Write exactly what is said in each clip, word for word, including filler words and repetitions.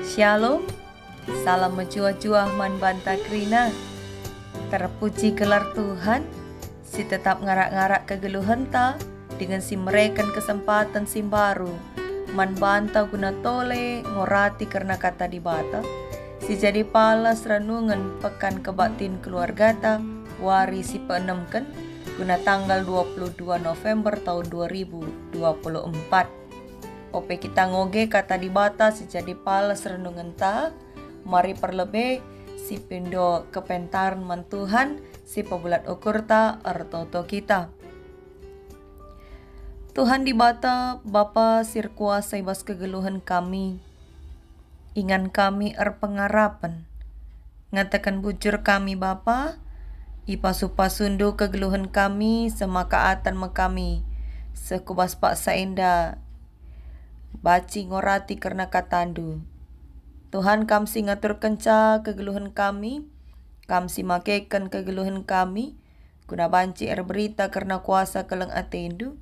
Shalom, salam mejuah-juah man banta kerina. Terpuji gelar Tuhan, si tetap ngarak-ngarak kegeluhenta, dingen si mereken kesempaten si mbaru man banta guna tole ngorati kerna Kata Dibata, si jadi palas renungen Pekan Kebaktin Keluargata, wari si peenemken, guna tanggal dua puluh dua November tahun dua ribu dua puluh empat. Ope kita ngoge Kata Dibata si jadi palas renungenta, mari perlebe sipindo kepentaren man Tuhan, si pebulat ukurta ertoto kita. Tuhan Dibata, Bapa si erkuasa i bas kegeluhen kami, ingan kami erpengarapen. Ngataken bujur kami, Bapa, ipasu-pasundu kegeluhen kami, semaka atan me kami seh ku bas paksa enda banci ngorati kerna KataNdu. Tuhan, Kam si ngaturkenca kegeluhen kami, Kam si makeken kegeluhen kami, guna banci erberita kerna kuasa keleng ateNdu,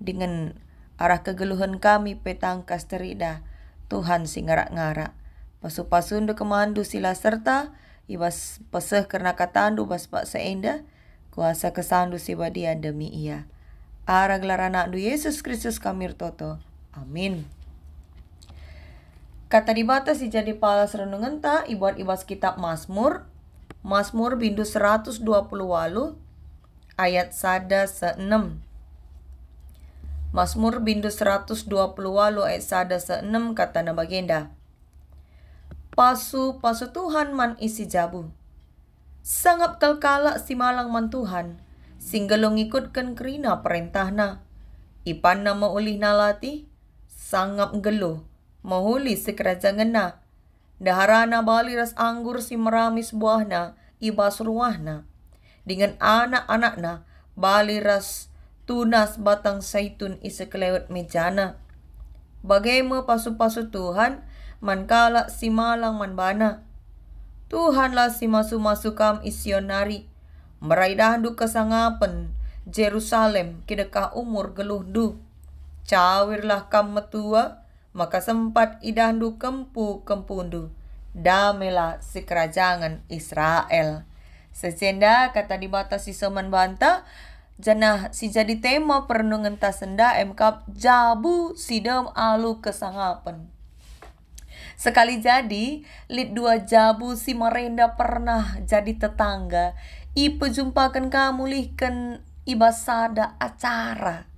dingen arah kegeluhen kami pe tangkas teridah, Tuhan si ngarak-ngarak. Pasu-pasuNdu kemahenNdu si la serta, i bas peseh kerna KataNdu bas paksa enda, kuasa kesandu si badia demi ia. Arah gelar AnakNdu Yesus Kristus kami ertoto. Amin. Kata Dibata si jadi palas renungenta ibuat i bas kitab Masmur, Masmur bindu seratus dua puluh walu ayat sada seh enem. Masmur bindu seratus dua puluh walu ayat sada seh enem katana bagenda, "Pasu-pasu Tuhan man isi jabu. Sangap kal kalak si malang man Tuhan, si nggeluh ngikutken kerina perentahNa. Ipanna me ulihna latih, sangap nggeluh, mehuli sikerajangenna. Ndeharana bali ras anggur si meramis buahna i bas ruahna, dingen anak-anakna bali ras tunas batang saitun i sekelewet mejana. Bage me pasu-pasu Tuhan man kalak si malang man baNa. Tuhanlah si masu-masu kam i Sion nari. Mera idahndu kesangapen, Jerusalem, kidekah umur geluhndu. Cawirlah kam metua, maka sempat idahndu kempu-kempundu. Damelah sikerajangen Israel." Seh enda Kata Dibata si seh man banta, janah si jadi tema perenungenta seh enda emkap jabu si dem alu kesangapen. Sekali jadi, lit dua jabu si merenda pernah jadi tetangga, ipejumpaken ka mulihken i bas sada acara.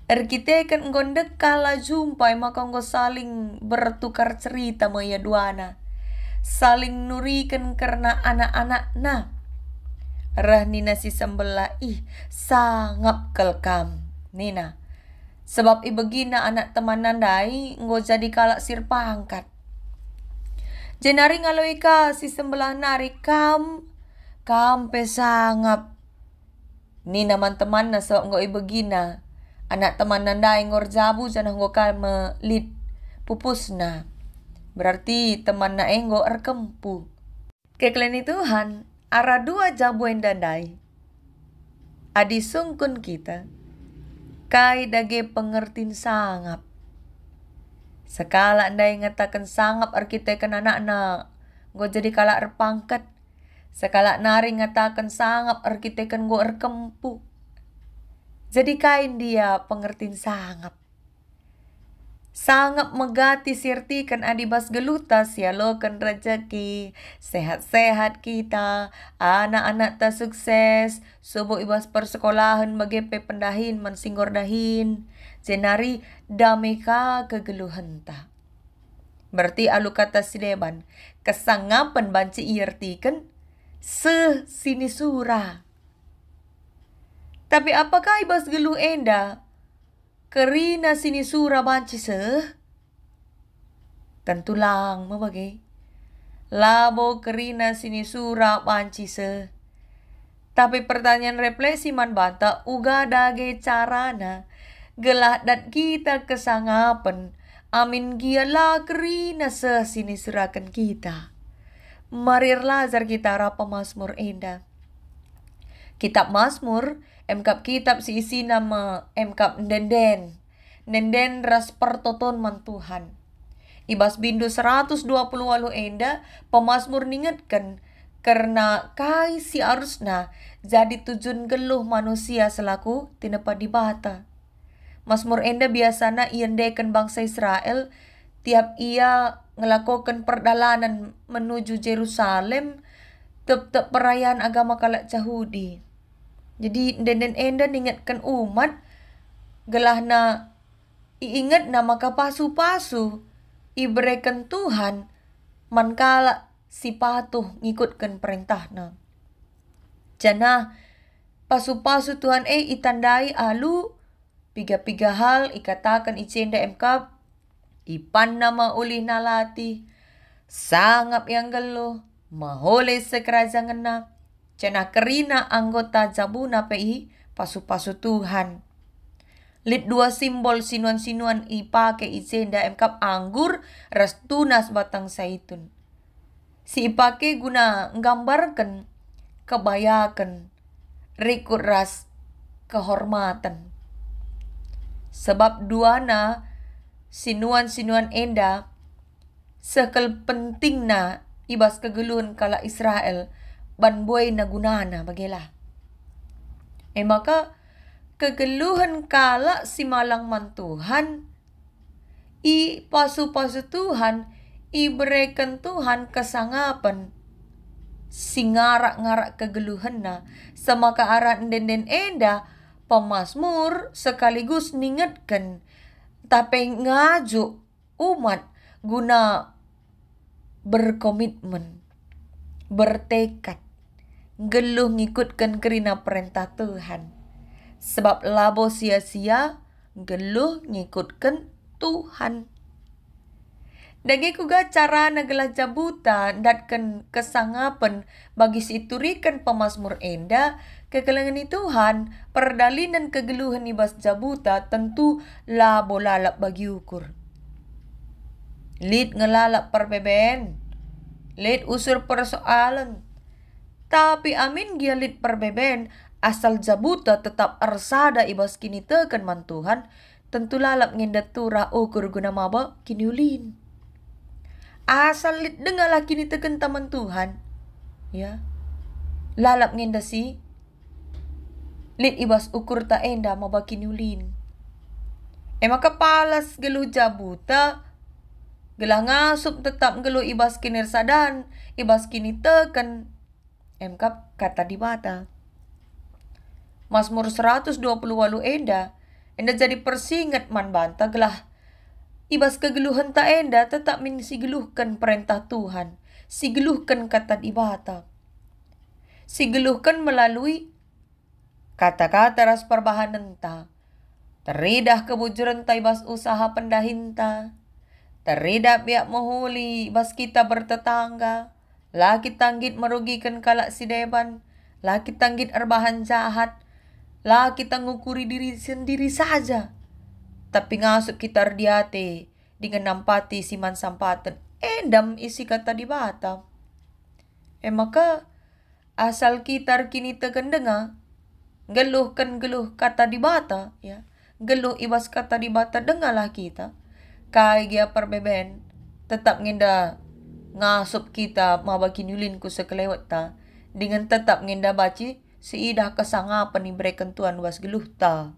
Erkiteken enggo ndekah la jumpa, e maka enggo saling bertukar cerita me ia duana, saling nuriken kerna anak-anakna. Reh nina si sembelah, "Ih, sangap kal kam," nina, "sebab ibegina anak temanna ndai enggo jadi kalak si erpangkat." Jenari ngaloi ka si sembelah nari, "Kam, kam pe sangap," nina man temanna, sabap enggo ibegina anak temanna ndai enggo erjabu janah enggo ka me lit pupusna. Berarti temanna e enggo erkempu. Kekelengen Tuhan, arah dua jabu enda ndai, adi sungkun kita, kai dage pengertin sangap? Sekalak ndai ngataken sangap erkiteken anakna enggo jadi kalak erpangkat, sekalak nari ngataken sangap erkiteken enggo erkempu. Jadi kai ndia pengertin sangap? Sangap megati si ertiken adi bas geluhta sialoken rejeki, sehat-sehat kita, anak-anakta sukses, subuk i bas persekolahen bage pe pendahin man si enggo erdahin, jenari dame ka kegeluhenta. Berarti alu kata si deban, kesangapen banci iertiken seh sinisura. Tapi apakah i bas geluh enda kerina sinisura banci seh? Tentu lang me bage. Labo kerina sinisura banci seh. Tapi pertanyaan refleksi man banta, uga dage carana gelah dat kita kesangapen, amin gia la kerina seh sinisuraken kita? Mari erlajar kita arah pemasmur enda. Kitab Masmur emkap kitab si isina me emkap ende-enden, ende-enden ras pertoton man Tuhan. I bas bindu seratus dua puluh waluh enda, pemasmur ningetken kerna kai si arusna jadi tujun nggeluh manusia selaku tinepa Dibata. Masmur enda biasana iendeken bangsa Israel tiap ia ngelakoken perdalanen menuju Jerusalem, tep-tep perayaan agama kalak Jahudi. Jadi, ende-enden enda ningetken umat, gelahna iingetna maka pasu-pasu ibereken Tuhan man kalak si patuh ngikutken perentahNa. Janah pasu-pasu Tuhan e itandai alu piga-piga hal ikataken i jenda, emkap, ipanna me ulihna latih, sangap ia nggeluh, mehuli sikerajangenna, janah kerina anggota jabuna pe ipasu-pasu Tuhan. Lit dua simbol sinuan-sinuan ipake i jenda, emkap, anggur ras tunas batang saitun, si ipake guna nggambarken kebayaken rikut ras kehormaten. Sebab duana sinuan-sinuan enda seh kal pentingna i bas kegeluhen kalak Israel, ban buena gunana bagelah. E maka, kegeluhen kalak si malang man Tuhan ipasu-pasu Tuhan, ibereken Tuhan kesangapen si ngarak-ngarak kegeluhenna, semaka arah ende-enden enda pemasmur sekaligus ningetken, tapi ngajuk umat guna berkomitmen, bertekad, nggeluh ngikutken kerina perentah Tuhan. Sebab labo sia-sia nggeluh ngikutken Tuhan. Dage kuga carana gelah jabuta ndatken kesangapen bagi si ituriken pemasmur enda? Kekelengen ni Tuhan, perdalinen kegeluhen i bas jabuta tentu labo lalap bagi ukur. Lit nge lalap perbeben, lit usur persoalen. Tapi amin gia lit perbeben, asal jabuta tetap ersada i bas kiniteken man Tuhan, tentu lalap nge enda turah ukur guna maba kiniulin. Asal lit dengalah kinitekenta man Tuhan, ya, lalap nge enda si lit i bas ukurta enda maba kiniulin. E maka palas geluh jabuta, gelah ngasup tetap nggeluh i bas kinirsadan, i bas kiniteken, emkap Kata Dibata. Masmur seratus dua puluh waluh enda, enda jadi persinget man banta gelah i bas kegeluhenta enda tetap min sigeluhken perentah Tuhan, sigeluhken Kata Dibata, sigeluhken melalui kata-kata ras perbahanenta. Teridah kebujurenta i bas usaha pendahinta. Teridah biak mehuli i bas kita bertetangga. La kita nggit merugiken kalak si deban. La kita nggit erbahan jahat. La kita ngukuri diri sendiri saja, tapi ngasup kita erdiate dingen nampati si man sampaten. Enda me isi Kata Dibata. E maka, asal kita erkiniteken denga, nggeluhken geluh Kata Dibata, ya, nggeluh i bas Kata Dibata, dengalah kita. Kai gia perbeben, tetap nge enda ngasup kita maba kiniulin ku sekelewetta, dingen tetap nge enda banci siidah kesangapen ibereken Tuhan bas geluhta.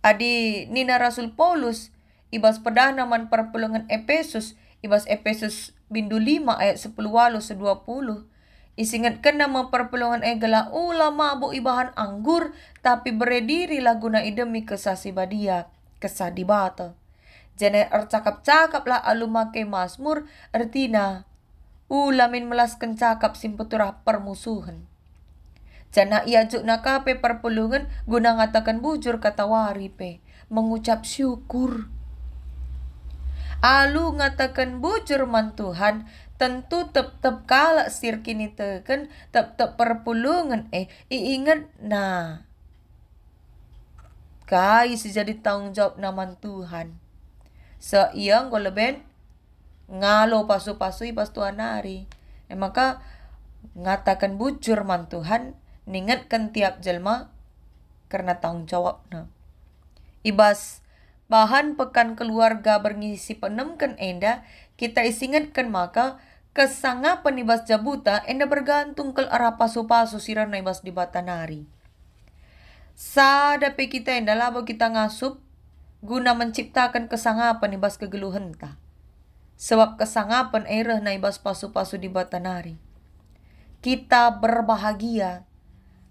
Adi nina Rasul Paulus, i bas pedahna man perpulungen Epesus, i bas Epesus bindu lima ayat sepuluh waluh seh dua puluh, isingetkenna me perpulungen e gelah ula mabuk ibahan anggur, tapi bere dirilah guna idemi Kesah Si Badia, Kesah Dibata. Janah ercakap-cakaplah alu make Masmur, ertina, ula min melasken cakap si mpeturah permusuhen. Janah iajukna ka pe perpulungen guna ngataken bujur katawari pe, mengucap syukur. Alu ngataken bujur man Tuhan, tentu tep-tep kalak si erkiniteken, tep-tep perpulungen e iingetna kai si jadi tanggung jawabna man Tuhan. Seh ia enggo leben ngalo pasu-pasu i bas Tuhan nari. E maka, ngataken bujur man Tuhan, ningetken tiap jelma kerna tanggung jawabna. I bas Bahan Pekan Keluarga berngi si peenemken enda, kita isingetken maka kesangapen i bas jabuta enda bergantung kal arah pasu-pasu si rehna i bas Dibata nari. Sada pe kita enda labo kita ngasup guna menciptaken kesangapen i bas kegeluhenta. Sebab kesangapen e rehna i bas pasu-pasu Dibata nari. Kita berbahagia,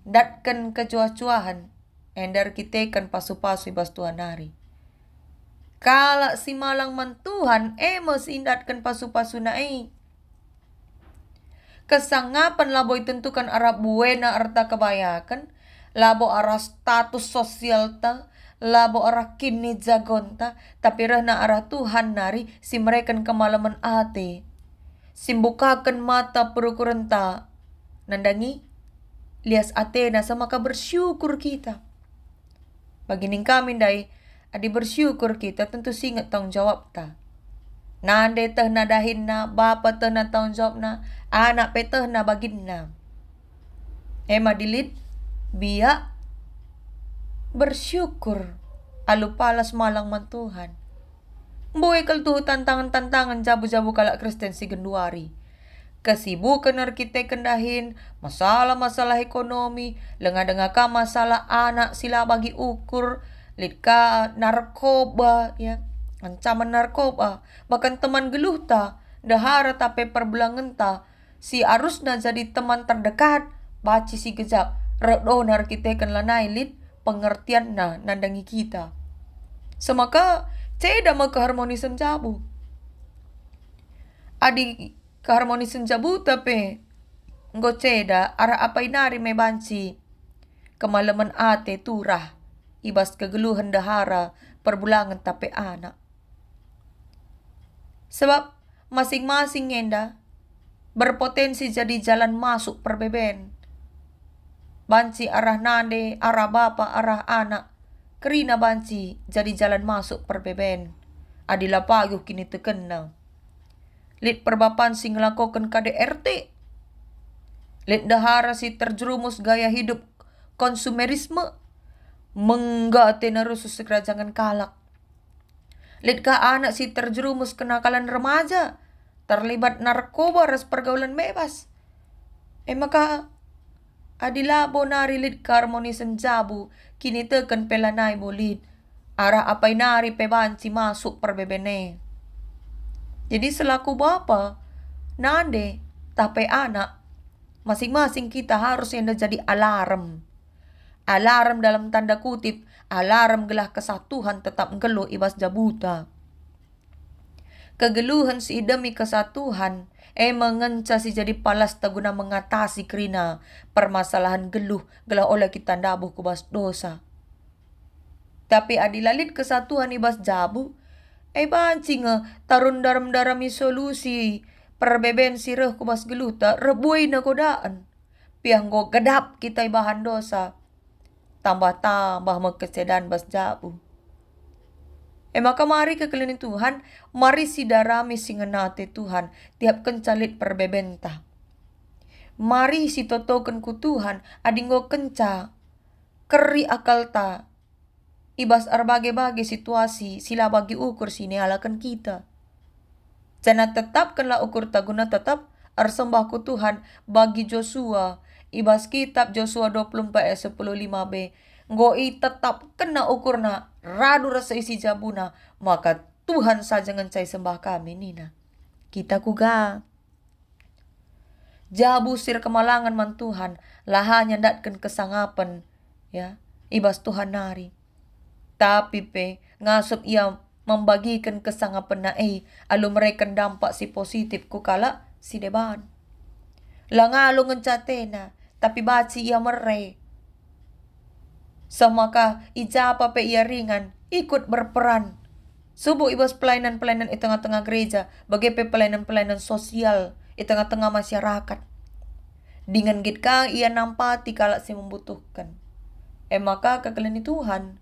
ndatken kecuah-cuahen, enda erkiteken pasu-pasu i bas Tuhan nari. Kalak si malang man Tuhan, e me si ndatken pasu-pasuna e. Kesangapen labo itentuken arah buena erta kebayaken, labo arah status sosialta, labo arah kinijagonta, tapi rehna arah Tuhan nari si mereken kemalemen ate, si mbukaken mata perukurenta. Nandangi lias atena, semaka bersyukur kita. Bagi nina kami ndai, adi bersyukur kita, tentu singet tanggung jawabta. Nande tehna dahinna, bapa tehna tanggung jawabna, anak pe tehna baginna. E maka adi lit biak, bersyukur alu palas malang man Tuhan. Mbue kal tuhu tantangen-tantangen jabu-jabu kalak Kristen si genduari. Kesibuken erkiteken dahin, masalah-masalah ekonomi, langa denga ka masalah anak si la bagi ukur, lit ka narkoba, ya, ancaman narkoba, bahkan teman geluhta, ndehara ta pe perbulangenta, si arusna jadi teman terdekat, banci si gejap, reh dohna erkiteken lanai lit pengertianna nandangi kita. Semaka ceda me keharmonisen jabu. Adi keharmonisen jabuta pe enggo ceda, arah apai nari me banci kemalemen ate turah i bas kegeluhen ndehara, perbulangen ta pe anak. Sebab masing-masing enda berpotensi jadi jalan masuk perbeben. Banci arah nande, arah bapa, arah anak, kerina banci jadi jalan masuk perbeben, adi la paguh kinitekenna. Lit perbapan si ngelakoken K D R T. Lit ndehara si terjerumus gaya hidup konsumerisme, mengga atena rusuh sikerajangen kalak. Lit ka anak si terjerumus kenakalan remaja, terlibat narkoba ras pergaulan bebas. E maka, adi labo nari lit keharmonisen jabu, kiniteken pe lanai bo lit, arah apai nari pe banci masuk perbeben e. Jadi selaku bapa, nande, tah pe anak, masing-masing kita harus enda jadi alarm. Alarm dalam tanda kutip, alarm gelah Kesah Tuhan tetap nggeluh i bas jabuta. Kegeluhen si idemi Kesah Tuhan, e me ngenca si jadi palasta guna mengatasi kerina permasalahen geluh gelah ola kita ndabuh ku bas dosa. Tapi adi la lit Kesah Tuhan i bas jabu, e banci nge tarun ndarem-ndaremi solusi perbeben si reh ku bas geluhta, reh buena godaan. Piah enggo gedap kita ibahan dosa, tambah-tambah me kesedan bas jabu. E maka mari kekelengen Tuhan, mari sidarami si ngena ate Tuhan, tiap kenca lit perbebenta. Mari sitotoken ku Tuhan, adi enggo kenca keri akalta i bas erbage-bage situasi si la bagi ukur si nialaken kita. Janah tetapkenlah ukurta guna tetap ersembah ku Tuhan bagi Josua. I bas kitab Josua dua puluh empat ayat sepuluh lima b, enggo itetapkenna ukurna radu ras isi jabuna, maka Tuhan saja ngenca isembah kami, nina. Kita kuga? Jabu si erkemalangen man Tuhan, la hanya ndatken kesangapen, ya, i bas Tuhan nari. Tapi pe ngasup ia membagiken kesangapenna e alu mereken dampak si positif ku kalak si deban. La ngalo ngenca atena, tapi banci ia mere. Seh maka i japa pe ia ringan, ikut berperan. Subuk i bas pelayanan-pelayanan i tengah-tengah gereja, bage pe pelayanan-pelayanan sosial i tengah-tengah masyarakat. Dingen nggit ka ia nampati kalak si membutuhken. E maka kekelengen Tuhan,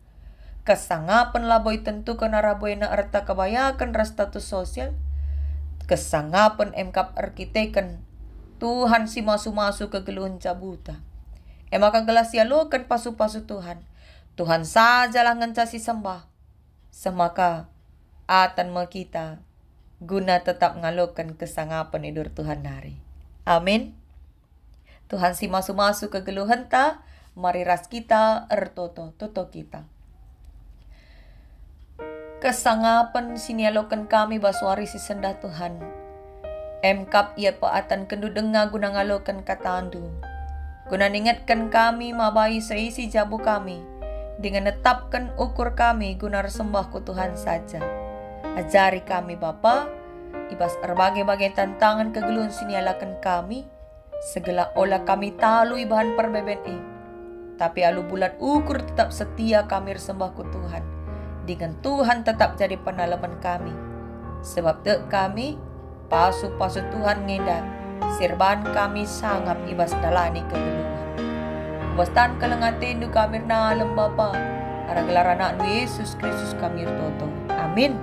kesangapen labo itentuken arah buena erta kebayaken ras status sosial. Kesangapen emkap erkiteken Tuhan si masu-masu kegeluhen jabuta. E maka gelah sialoken pasu-pasu Tuhan, Tuhan sajalah ngenca sisembah. semaka atan me kita guna tetap ngaloken kesangapen i dur Tuhan nari. Amin. Tuhan si masu-masu kegeluhenta, mari ras kita ertoto-toto kita. Kesangapen si nialoken kami bas wari si sendah Tuhan, emkap ia peatankenndu denga guna ngaloken katandu, guna ningetken kami mabai seisi jabu kami, dingen netapken ukur kami guna ersembah ku Tuhan saja. Ajari kami, Bapa, i bas erbage-bage tantangen kegeluhen si nialaken kami, segelah ola kami talu ibahan perbeben e, tapi alu bulat ukur tetap setia kami ersembah ku Tuhan, dingen Tuhan tetap jadi penalemen kami. Sebab tek kami, pasu-pasu Tuhan ngenda si erbahan kami sangap i bas ndalani kegeluhen. Bas tan keleng atendu kami ernalem, Bapa, arah gelar AnakNdu Yesus Kristus kami ertoto. Amin.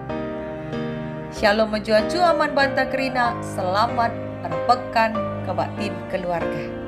Shalom mejuah-juah man banta kerina, selamat erpekan kebaktin keluarga.